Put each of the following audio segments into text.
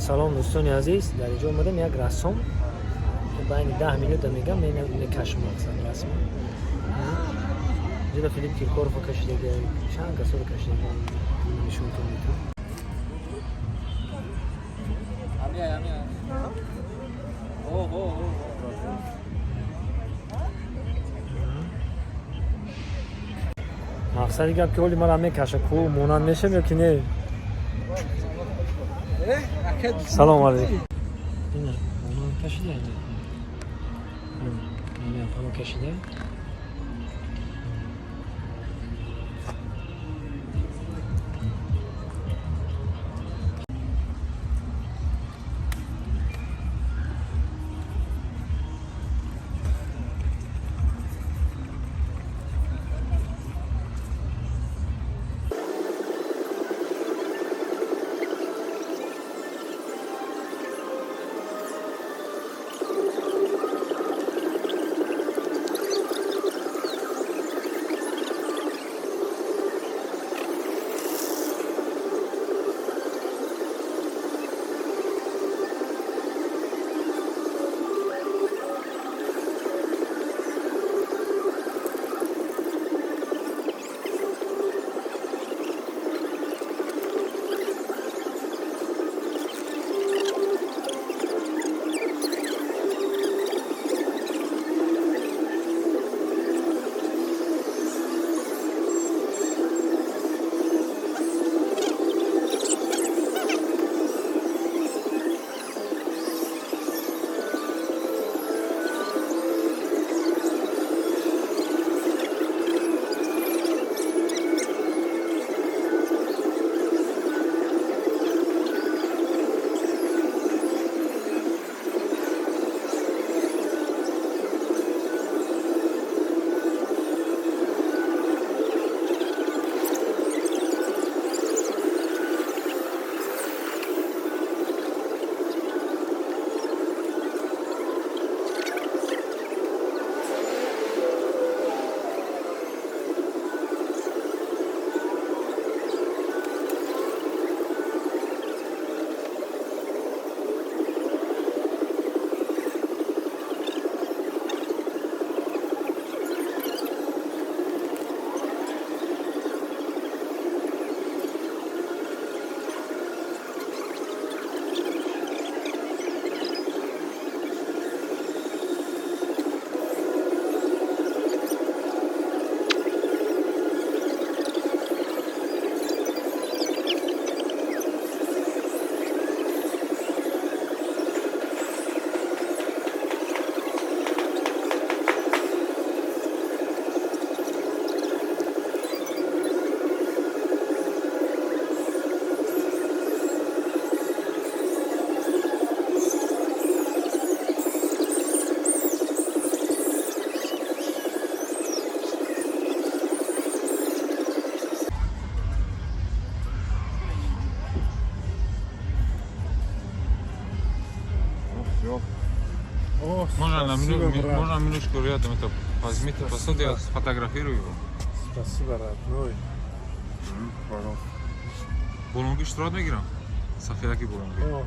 Салом, дӯстони азиз. Дар инҷо омадем, як рассом байни 10 минута мегам мекашам, мақсад расм. Инҷода Филипп Киркорова кашидаги, чанд касоро кашидаги, нишонтон метавон. Амия, амия. О, о, о. Мақсади гап ки ҳоли мара мекаша ку монанд мешам ё ки не? Салом алейкум. Ина монанд кашида, ина ҳама кашида. Всё. О, Можно на спасибо, минуту, брат. можно минуточку рядом это возьмите, посуду, я сфотографирую его. Спасибо, родной. Пожалуйста. Болонги штурат мегирам. Сафедаки болонги. О,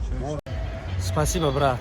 спасибо. Спасибо, брат.